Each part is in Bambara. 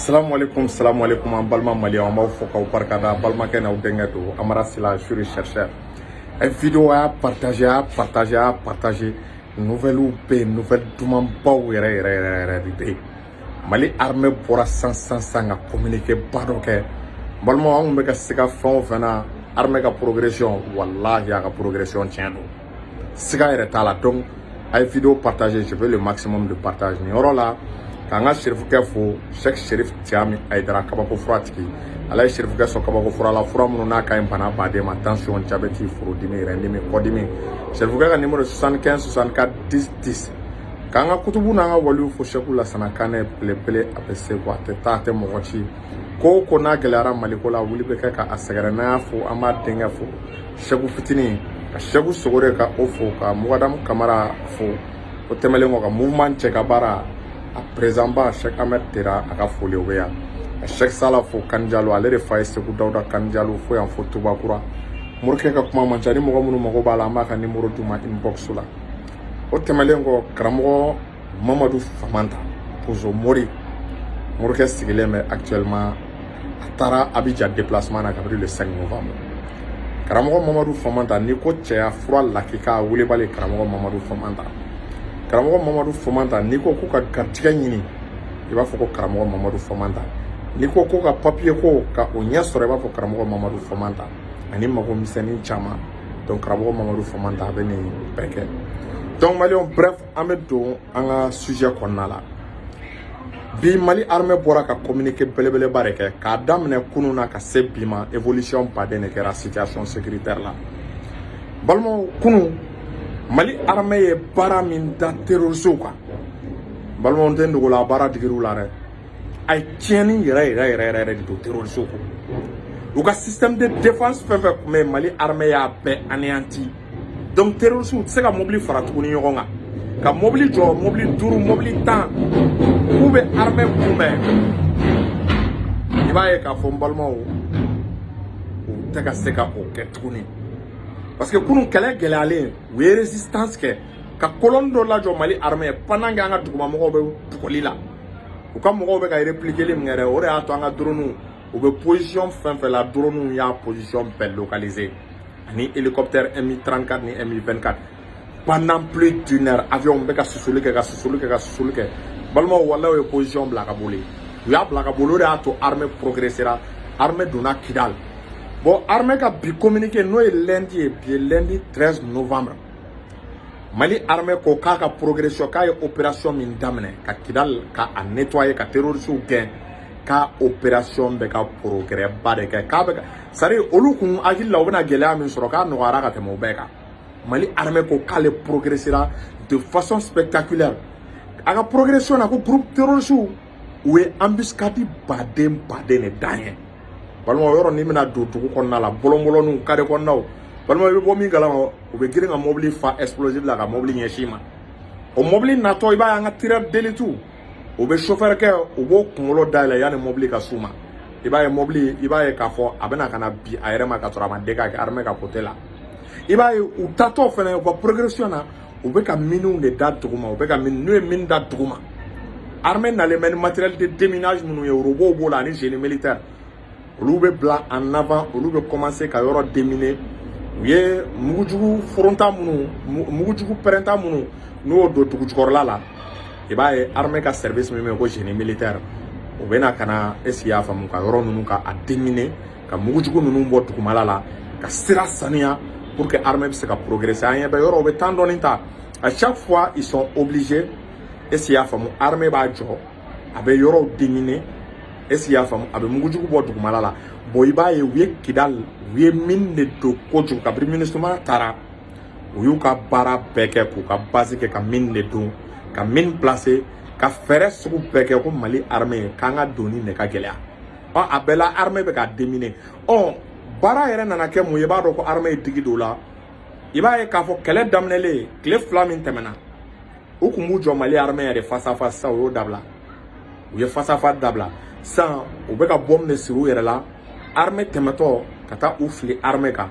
Salamu alaikum, salamu alaikum. An balima maliyɛnw, an b'aw fo k'aw barikada. Balimakɛ n'aw denkɛ don, Amara Sila, juriste chercheur. A ye vidéo, a y'a partager, a y'a partager, a y'a partager. Nouvelle bɛ yen, nouvelle dumanbaw yɛrɛ yɛrɛ yɛrɛ yɛrɛ de bɛ yen. Mali armée bɔra san san san ka communiqué ba dɔ kɛ. Balimaw, an kun bɛ ka siga fɛn o fɛn na, armée ka progression, walahi, a ka progression tiɲɛ don, siga yɛrɛ t'a la. Donc a ye vidéo partager, je veux le maximum de partage. Nin yɔrɔ la, k'an ka serifukɛ fo, Cheikh Serif Tiami Ayidara, kabako fura tigi. Ala ye serifukɛ sɔn kabako fura la, fura minnu n'a ka ɲi bana baden ma: tension, diabète, furudimi, rɛndimi, kɔdimi. Serifukɛ ka numéro 75 64 10 10. K'an ka kutubu n'an ka waliw fo, Seku Lasana Kanɛ belebele, a bɛ segu, a tɛ taa, a tɛ mɔgɔ ci. Ko o ko n'a gɛlɛyara Maliko la, wuli bɛ kɛ ka a sɛgɛrɛ. N'an y'a fo, an b'a denkɛ fo, Seku fitinin, ka Seku Sogore ka o fo, ka Mugadamu Kamara fo. O tɛmɛlen kɔ, ka mouvement cɛ ka baara, a président ba Cheikh Ahmed Tera, a ka foli o bɛ yan. Ka Cheikh Sala fo, Kanjalo, ale de fa ye Segu Dawuda Kanjalo fo yan, fo Tubakura. Morikɛ ka kuma man ca. Ni mɔgɔ minnu mago b'a la, an b'a ka numéro d'u ma inbox la. O tɛmɛlen kɔ, karamɔgɔ Mamadu Famanta Bozo Mori, morikɛ sigilen bɛ actuellement, a taara Abidjan déplacement na kabini le 5 novembre. Karamɔgɔ Mamadu Famanta, n'i ko cɛya fura lakika, welebali karamɔgɔ Mamadu Famanta. Karamɔgɔ Mamadu Famanta, n'i ko ko ka garijɛgɛ ɲini, i b'a fɔ ko karamɔgɔ Mamadu Famanta. N'i ko ko ka papiye ko ka o ɲɛ sɔrɔ, i b'a fɔ karamɔgɔ Mamadu Famanta, ani mago misɛnnin caman. Donc karamɔgɔ Mamadu Famanta, a bɛ nin bɛɛ kɛ. Donc maliyɛnw, bref, an bɛ don an ka sujet kɔnɔna la. Bi, Mali armée bɔra ka communiqué belebeleba de kɛ. K'a daminɛ kunun na ka se bi ma, évolution baden de kɛra situation sécuritaire la. Balimaw, kunun Mali armée ye baara min da terroristew kan, balimaw, n tɛ n dogo la, baara digir'u la dɛ. A ye tiɲɛni yɛrɛ yɛrɛ yɛrɛ yɛrɛ de don terroristew kun. U ka système de défense fɛn fɛn tun bɛ yen, Mali armée y'a bɛɛ anéanti. Donc terroristew tɛ se ka mobili fara tuguni ɲɔgɔn kan, ka mobili jɔ, mobili duuru, mobili 10, k'u bɛ armée kunbɛn. I b'a ye k'a fɔ, n balimaw, u tɛ ka se ka o kɛ tuguni, parce que kunun kɛlɛ gɛlɛyalen, u ye résistance kɛ ka colonne dɔ lajɔ Mali armée pendant que an ka dugumamɔgɔw bɛ bugɔli la. U ka mɔgɔw bɛ ka répliquer min kɛ dɛ, o de y'a to an ka drone, u bɛ position fɛn fɛn la, drone y'a position bɛɛ localiser, ani hélicoptère Mi-34 ni Mi-24. Pendant plus d'une heure, avion bɛ ka susuli kɛ, ka susuli kɛ, ka susuli kɛ. Balimaw, walahi, u ye position bila ka boli, u y'a bila ka boli. O de y'a to armée progressera, armée donna Kidal. Bon, armée ka bi communiqué, n'o ye lundi ye, bi ye lundi 13 novembre, Mali armée ko k'a ka progression, k'a ye opération min daminɛ ka Kidal ka a nettoyer, ka terroristes gɛn, k'a opération bɛ ka progrès ba de kɛ, k'a bɛ ka, c'est à dire olu kun hakili la u bɛna gɛlɛya min sɔrɔ, k'a nɔgɔyara ka tɛmɛ o bɛɛ kan. Mali armée ko k'ale progressera de façon spectaculaire a ka progression na, ko groupe terroriste, u ye embuscade baden baden de dan ye. Balima, o yɔrɔ n'i bɛna don dugu kɔnɔna la, bɔlɔn-bɔlɔnniw, carré kɔnɔnaw, balima, i bɛ bɔ min kalama, u bɛ girin ka mobili fa explosif la ka mobili ɲɛsin i ma. O mobili natɔ, i b'a ye an ka tireur d'élite, u bɛ chauffeur kɛ, u b'o kunkolo dayɛlɛ yanni mobili ka s'u ma. I b'a ye mobili, i b'a ye k'a fɔ a bɛna ka na bi a yɛrɛ ma ka sɔrɔ a ma dégâts kɛ armée ka côté la. I b'a ye u tatɔ fɛnɛ, u ka progression na, u bɛ ka miniw de da duguma, u bɛ ka mine. N'u ye mine da duguma, armée nalen bɛ ni matériel de déminage minnu ye, robots b'o la ani génie militaire, olu bɛ bila en avant, olu bɛ commencer ka yɔrɔ déminer. U ye mugujugu foronta minnu, mugujugu pɛrɛnta minnu, n'u y'o don dugu jukɔrɔla la, i b'a ye armée ka service min bɛ yen ko génie militaire, u bɛ na ka na, est ce que i y'a faamu, ka yɔrɔ ninnu ka a déminer, ka mugujugu ninnu bɔ dugumala la, ka sira saniya pour que armée bɛ se ka progresser. An ɲɛ bɛ yɔrɔ, u bɛ temps dɔɔni ta. À chaque fois, ils sont obligés, est ce que i y'a faamu, armée b'a jɔ, a bɛ yɔrɔw déminer, est ce que i y'a faamu, a bɛ mugujugu bɔ dugumala la. Bon, i b'a ye u ye Kidal, u ye mine de don kojugu. Kabini MINUSMA taara, u y'u ka baara bɛɛ kɛ k'u ka base kɛ ka mine de don, ka mine placer, ka fɛɛrɛ sugu bɛɛ kɛ ko Mali armée k'an ka doni de ka gɛlɛya. Ɔ, a bɛɛ la, armée bɛ ka déminer. Ɔ, baara yɛrɛ nana kɛ mun ye? I b'a dɔn ko armée ye digi don o la. I b'a ye k'a fɔ kɛlɛ daminɛlen, tile 2 min tɛmɛna, u kun b'u jɔ Mali armée yɛrɛ face à face. Sisan u y'o dabila, u ye face à face dabila. Sisan u bɛ ka bombe de siri u yɛrɛ la, armée tɛmɛtɔ ka taa u fili armée kan.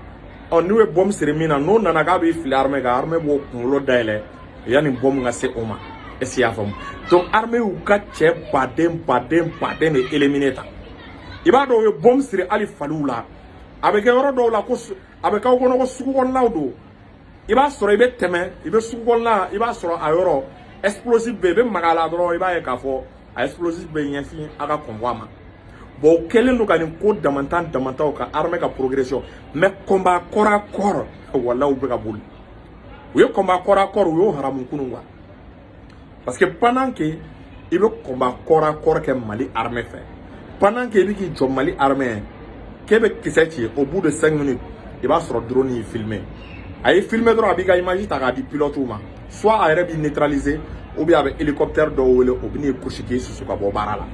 Ɔ, n'u ye bombe siri min na, n'o nana k'a b'i fili armée kan, armée b'o kunkolo dayɛlɛ yanni bombe ka se o ma. Est ce que i y'a faamu? Donc armée y'u ka cɛ baden baden baden de éliminer tan. I b'a dɔn, u ye bombe siri hali faliw la. A bɛ kɛ yɔrɔ dɔw la ko a bɛ k'aw kɔnɔ ko sugu kɔnɔnaw don. I b'a sɔrɔ i bɛ tɛmɛ, i bɛ sugu kɔnɔna, i b'a sɔrɔ a yɔrɔ explosif bɛ yen. I bɛ maga a la dɔrɔn, i b'a ye k'a fɔ a explosif bɛ ɲɛsin a ka convoi ma. Bon, o kɛlen don ka nin ko damantan damantaw ka armée ka progression. Mais combat corps à corps, walahi, u bɛ ka boli. U ye combat corps à corps, u y'o haramu kunun quoi, parce que pendant que i bɛ combat corps à corps kɛ Mali armée fɛ, pendant que i bɛ k'i jɔ Mali armée k'e bɛ kisɛ ci, au bout de 5 minutes, i b'a sɔrɔ drone y'i filmer. A y'i filmer dɔrɔn, a b'i ka image ta k'a di pilote ma. Soit a yɛrɛ b'i neutraliser, ou bien a bɛ hélicoptère dɔw wele, o bɛ n'i gosi k'i susu ka bɔ baara la.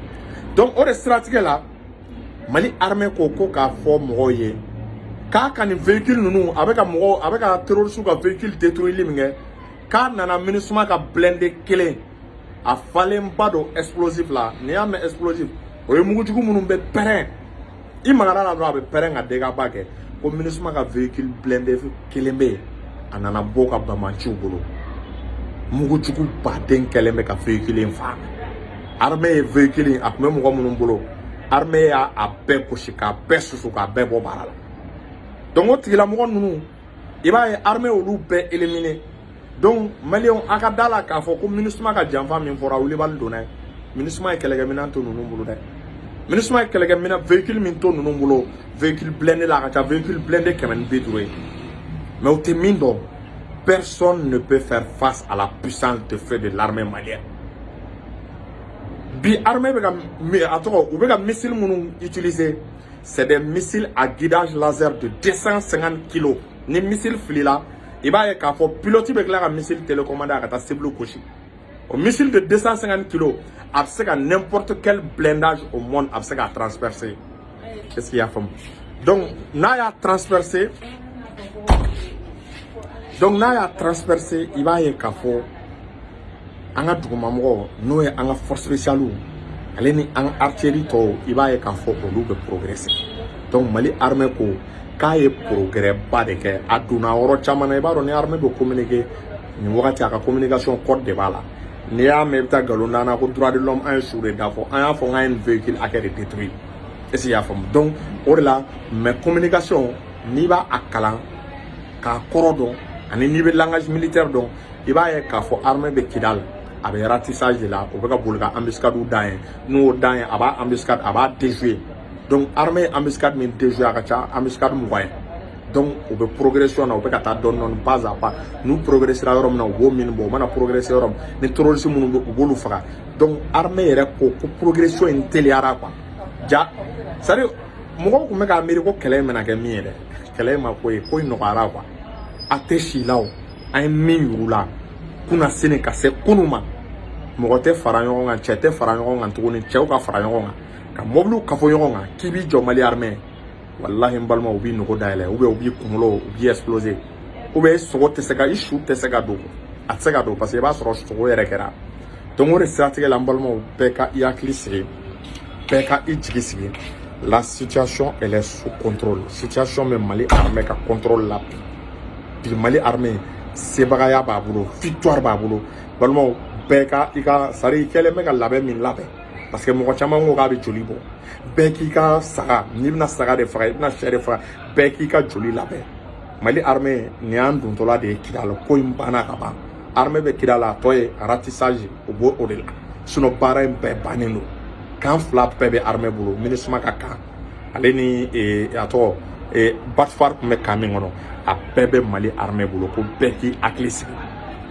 Donc o de siratigɛ la, Mali armée ko k'a fɔ mɔgɔw ye k'a ka nin véhicule ninnu, a bɛ ka mɔgɔw, a bɛ ka terroriste ka véhicule détruire min kɛ, k'a nana MINUSMA ka blindé kelen, a falenba don explosif la. N'i y'a mɛn explosif, o ye mugujugu minnu bɛ pɛrɛn, i magara la dɔrɔn, a bɛ pɛrɛn ka dégâts ba kɛ. Ko MINUSMA ka véhicule blindé kelen bɛ yen, a nana bɔ ka bamaciw bolo, mugujugu baden kɛlen bɛ ka véhicule in fa. Armée ye véhicule in, a tun bɛ mɔgɔ minnu bolo, armée y'a a bɛɛ gosi k'a bɛɛ susu k'a bɛɛ bɔ baara la. Donc o tigilamɔgɔ ninnu, i b'a ye armée olu bɛɛ éliminer. Donc maliyɛnw, a ka da la k'a fɔ ko MINUSMA ka janfa min fɔra, wulibali donna ye. MINUSMA ye kɛlɛkɛminɛn to ninnu bolo dɛ. MINUSMA ye kɛlɛkɛminɛn, véhicule min to ninnu bolo, véhicule blindé la, a ka ca véhicule blindé 150 ye. Mais u tɛ min dɔn, personne ne peut faire face à la puissance de feu de l'armée malienne. Bi armée bɛ ka, a tɔgɔ, u bɛ ka missile minnu utiliser, c'est des missiles à guidage laser de 250 kilos. Ni missile filila, i b'a ye k'a fɔ pilote bɛ tila ka missile télécommander, a ka taa cible gosi. O missile de 250 kilos, a bɛ se ka n'importe quel blindage au monde, a bɛ se k'a transpercer. Est-ce qu'il y a faamu? Donc n'a y'a transpercer, donc n'a y'a transpercer, i b'a ye k'a fɔ an ka dugumamɔgɔw, n'o ye an ka force spéciale, ale ni an ka artillerie tɔw, i b'a ye k'a fɔ olu bɛ progresser. Donc Mali armée ko k'a ye progrès ba de kɛ, a donna yɔrɔ caman na. I b'a dɔn, ni armée bɛ communiquer nin wagati, a ka communication code de b'a la. N'i y'a mɛn i bɛ taa nkalon d'an na ko droit de l'homme, an ye su de da fɔ, an y'a fɔ k'an ye nin véhicule hakɛ de détruit. Est ce que i y'a faamu? Donc o de la, mais communication, n'i b'a a kalan k'a kɔrɔ dɔn, ani n'i bɛ langage militaire dɔn, i b'a ye k'a fɔ armée bɛ Kidal, a bɛ ratissage de la. U bɛ ka boli ka embuscade dan ye. N'u y'o dan ye, a b'a embuscade, a b'a déjouer. Donc armée ye embuscade min déjouer, a ka ca embuscade 20 ye. Donc u bɛ progression na, u bɛ ka taa dɔɔni dɔɔni, pas à pas. N'u progressera yɔrɔ min na, u b'o min bɔ. U mana progresser yɔrɔ min, ni terroriste minnu bɛ, u b'olu faga. Donc armée yɛrɛ ko progression in teliyara quoi. Ja, c'est à dire mɔgɔw tun bɛ k'a miiri ko kɛlɛ in bɛna kɛ min ye dɛ, kɛlɛ in ma ko ye, ko in nɔgɔyara quoi. A tɛ si la o, an ye min yir'u la kunna sini ka se kunun ma, mɔgɔ tɛ fara ɲɔgɔn kan, cɛ tɛ fara ɲɔgɔn kan tuguni. Cɛw ka fara ɲɔgɔn kan ka mɔbiliw kafo ɲɔgɔn kan k'i b'i jɔ Mali armée, walahi n balimaw, u b'i nogo dayɛlɛ, ou bien u b'i kunkolo, u b'i exploser, ou bien i sogo tɛ se ka, i su tɛ se ka don, a tɛ se ka don, parce que i b'a sɔrɔ sogo yɛrɛ kɛra. Donc o de siratigɛ la, n balimaw, bɛɛ ka i hakili sigi, bɛɛ ka i jigi sigi. La situation, elle est sous contrôle. Situation bɛ Mali armée ka contrôle la bi. Bi Mali armée, sebagaya b'a bolo, victoire b'a bolo. Balimaw, bɛɛ ka i ka, c'est à dire i kɛlen bɛ ka labɛn min labɛn, parce que mɔgɔ caman ko k'a bɛ joli bɔ, bɛɛ k'i ka saga, n'i bɛna saga de faga, i bɛna sɛ de faga, bɛɛ k'i ka joli labɛn. Mali armée, nin y'an dontɔla de ye Kidal. Ko in banna ka ban. Armée bɛ Kidal, a tɔ ye ratissage, o b'o o de la. Sinon baara in bɛɛ bannen don. Camp fila bɛɛ bɛ armée bolo, MINUSMA ka camp, ale ni a tɔgɔ, Batfar tun bɛ camp min kɔnɔ, a bɛɛ bɛ Mali armée bolo. Ko bɛɛ k'i hakili sigi,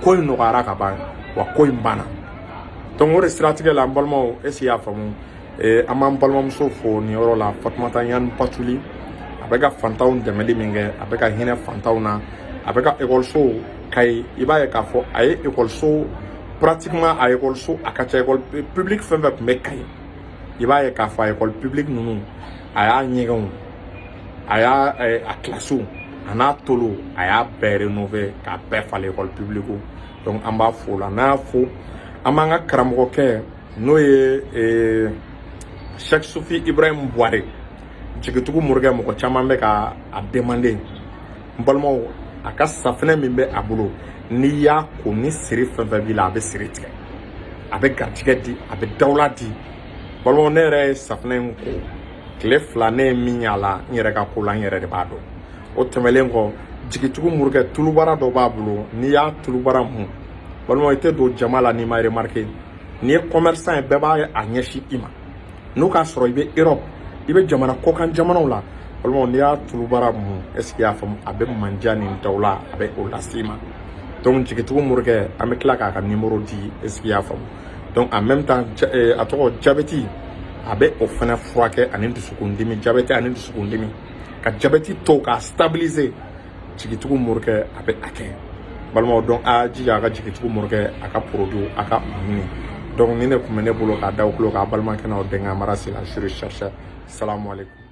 ko in nɔgɔyara ka ban wa, ko in banna. Donc o de siratigɛ la, n balimaw, est ce que i y'a faamu? An b'an balimamuso fo nin yɔrɔ la, Fatumata Ɲani Batuli. A bɛ ka fantanw dɛmɛli min kɛ, a bɛ ka hinɛ fantanw na, a bɛ ka ekɔliso Kayi, i b'a ye k'a fɔ a ye ekɔliso, pratiquement a ekɔliso a ka ca, école publique fɛn fɛn tun bɛ Kayi, i b'a ye k'a fɔ a école publique ninnu, a y'a ɲɛgɛnw, a y'a a kilasiw, a n'a tolo, a y'a bɛɛ rénover k'a bɛɛ falen, école publique. Donc an b'a fo la. N'a y'a fo, an b'an ka karamɔgɔkɛ, n'o ye Cheikh Sufi Ibrahim Buware, jigitugu morikɛ, mɔgɔ caman bɛ ka a demander. N balimaw, a ka safinɛ min bɛ a bolo, n'i y'a ko ni siri fɛn fɛn b'i la, a bɛ siri tigɛ. A bɛ garijɛgɛ di, a bɛ dawula di. Balimaw, ne yɛrɛ ye safunɛ in ko tile 2, ne ye min y'a la n yɛrɛ ka ko la, n yɛrɛ de b'a dɔn. O tɛmɛlen kɔ, jigitigiw morikɛ, tulubara dɔ b'a bolo. N'i y'a tulubara mun, balimaw, i tɛ don jama la n'i ma remarqué. N'i ye commerçant ye, bɛɛ b'a a ɲɛsin i ma. N'o k'a sɔrɔ i bɛ Europe, i bɛ jamana kɔkan jamanaw la, balimaw, n'i y'a tulubara mun, est ce que i y'a faamu, a bɛ manja ni dawula, a bɛ o lase i ma. Donc jigitigiw morikɛ, an bɛ tila k'a ka numéro di, est ce que i y'a faamu. Donc en même temps, a tɔgɔ jabɛti, a bɛ o fana furakɛ, ani dusukundimi, jabɛti ani dusukundimi, ka jabɛti tɔw k'a stabiliser, jigitigiw morikɛ a bɛ a kɛ. Balimaw, donc a jija a ka jigitigiw morikɛ a ka produit, a ka o ɲini. Donc ni ne tun bɛ ne bolo k'a da aw tulo k'a balimakɛ n'aw denkɛ Amara Sila, je recherche. Salamu aleykum.